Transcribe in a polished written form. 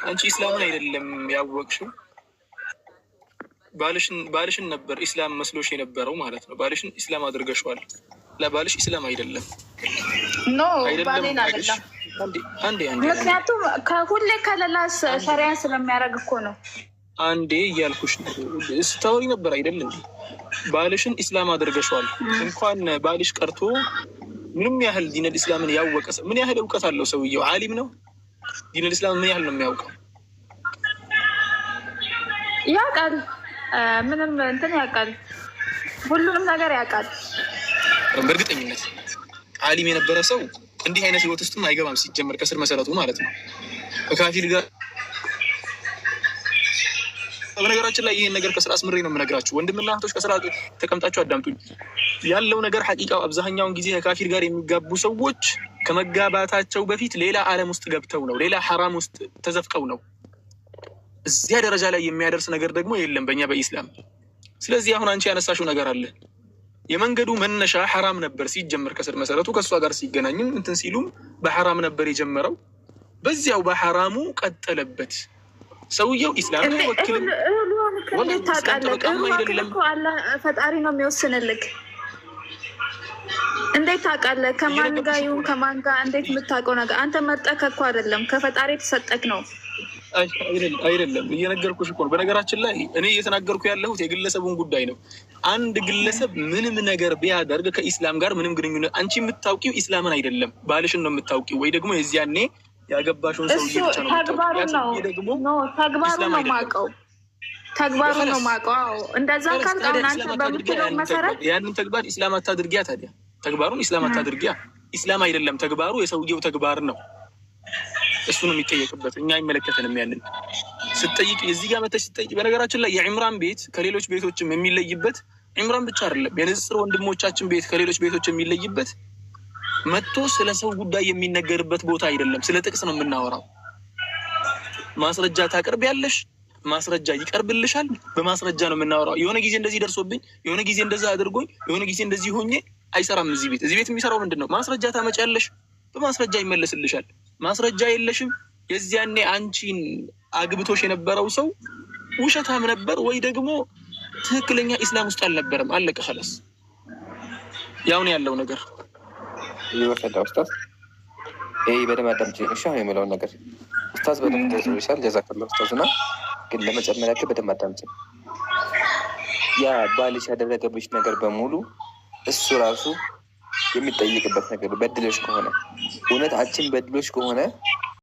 አንቺ ኢስላምን አይደለም ያወቅሽው፣ ባልሽን ነበር ኢስላም መስሎሽ የነበረው ማለት ነው። ባልሽን ኢስላም አድርገሽዋል። ለባልሽ ኢስላም አይደለም። No። አይደለም። ባሌን ባልሽ አይደለም። አንዴ አንዴ አንዴ አንዴ። ምክንያቱም ከሁሌ ከለላ ሸሪያን ስለሚያደርግ እኮ ነው። አንዴ እያልኩሽ ነው። ስታወሪ ነበር አይደል እንዴ? ባልሽን ኢስላም አድርገሽዋል። እንኳን ባልሽ ቀርቶ ምንም ያህል ዲነል ኢስላምን ያወቀ ሰው፣ ምን ያህል እውቀት አለው ሰውየው? ዓሊም ነው። ዲነል ኢስላም ምን ያህል ነው የሚያውቀው? ያውቃል፣ ምንም እንትን ያውቃል፣ ሁሉንም ነገር ያውቃል። በእርግጠኝነት ዓሊም የነበረ ሰው እንዲህ አይነት ህይወት ውስጥም አይገባም። ሲጀመር ከስር መሰረቱ ማለት ነው። ከካፊር ጋር። በነገራችን ላይ ይህን ነገር ከስራ አስምሬ ነው የምነግራችሁ። ወንድምና እህቶች ከስራ ተቀምጣችሁ አዳምጡኝ። ያለው ነገር ሐቂቃው አብዛኛውን ጊዜ ከካፊር ጋር የሚጋቡ ሰዎች ከመጋባታቸው በፊት ሌላ ዓለም ውስጥ ገብተው ነው፣ ሌላ ሐራም ውስጥ ተዘፍቀው ነው። እዚያ ደረጃ ላይ የሚያደርስ ነገር ደግሞ የለም በእኛ በኢስላም። ስለዚህ አሁን አንቺ ያነሳሽው ነገር አለ። የመንገዱ መነሻ ሐራም ነበር ሲጀመር ከስር መሰረቱ። ከእሷ ጋር ሲገናኝም እንትን ሲሉም በሐራም ነበር የጀመረው። በዚያው በሐራሙ ቀጠለበት። ሰውየው ኢስላምን አይወክልም። እህል ውሃ ምክር ወላሂ እንዴት እስላም ታውቃለህ? ጠበቃም እህል ውሃ አይደለም። እኮ አላህ ፈጣሪ ነው የሚወስንልክ። እንዴት ታውቃለህ? ከማን ጋር እየነገርኩሽ እኮ ይሁን ነው። ከማን ጋር እንዴት የምታውቀው ነገር አንተ መርጠህ እኮ አይደለም፣ ከፈጣሪ የተሰጠክ ነው። አይደለም፣ እየነገርኩሽ እኮ ነው። በነገራችን ላይ እኔ እየተናገርኩ ያለሁት የግለሰቡን ጉዳይ ነው። አንድ ግለሰብ ምንም ነገር ቢያደርግ ከኢስላም ጋር ምንም ግንኙነት፣ አንቺ የምታውቂው ኢስላምን አይደለም፣ ባልሽን ነው የምታውቂው፣ ወይ ደግሞ የዚያኔ ያገባሽውን እሱ ሰውዬ ብቻ ነው የምታውቂው። ያ ተግባሩን ነው። ሰውዬ ደግሞ No፣ ተግባሩን ኢስላም ነው አይደለም። ማውቀው፣ ተግባሩን ነው خلاص ማውቀው። አዎ፣ እንደዛ خلاص ካልክ ታዲያ አሁን አንተ ኢስላም አታድርጊያ። በምትለው ያንን ተግባር መሰረት ያንን ተግባር ኢስላም አታድርጊያ። ታዲያ ተግባሩን ኢስላም አታድርጊያ። ኢስላም አይደለም ተግባሩ፣ የሰውየው ተግባር ነው። እሱ ነው የሚጠየቅበት፣ እኛ አይመለከተንም። ያንን ስትጠይቅ እዚህ ጋር መተሽ ስትጠይቅ፣ በነገራችን ላይ የዒምራን ቤት ከሌሎች ቤቶችም የሚለይበት፣ ዒምራን ብቻ አይደለም፣ የንጽጽር ወንድሞቻችን ቤት ከሌሎች ቤቶች የሚለይበት መጥቶ ስለ ሰው ጉዳይ የሚነገርበት ቦታ አይደለም። ስለ ጥቅስ ነው የምናወራው። ማስረጃ ታቀርቢያለሽ፣ ማስረጃ ይቀርብልሻል። በማስረጃ ነው የምናወራው። የሆነ ጊዜ እንደዚህ ደርሶብኝ፣ የሆነ ጊዜ እንደዛ አድርጎኝ፣ የሆነ ጊዜ እንደዚህ ሆኜ አይሰራም። እዚህ ቤት፣ እዚህ ቤት የሚሰራው ምንድን ነው? ማስረጃ ታመጪያለሽ፣ በማስረጃ ይመለስልሻል። ማስረጃ የለሽም፣ የዚያኔ አንቺን አግብቶሽ የነበረው ሰው ውሸታም ነበር ወይ ደግሞ ትክክለኛ ኢስላም ውስጥ አልነበረም። አለቀ። خلاص፣ ያው ነው ያለው ነገር። ይወሰዳ ኡስታዝ፣ ይሄ በደንብ አዳምጪ። እሺ፣ አሁን የምለውን ነገር ኡስታዝ በደንብ ገልጾልሻል። ጀዛከላ ኡስታዝ። እና ግን ለመጨመር ያክል በደንብ አዳምጪ። ያ ባልሽ ያደረገብሽ ነገር በሙሉ እሱ ራሱ የሚጠይቅበት ነገር፣ በድሎሽ ከሆነ፣ እውነት አንቺን በድሎሽ ከሆነ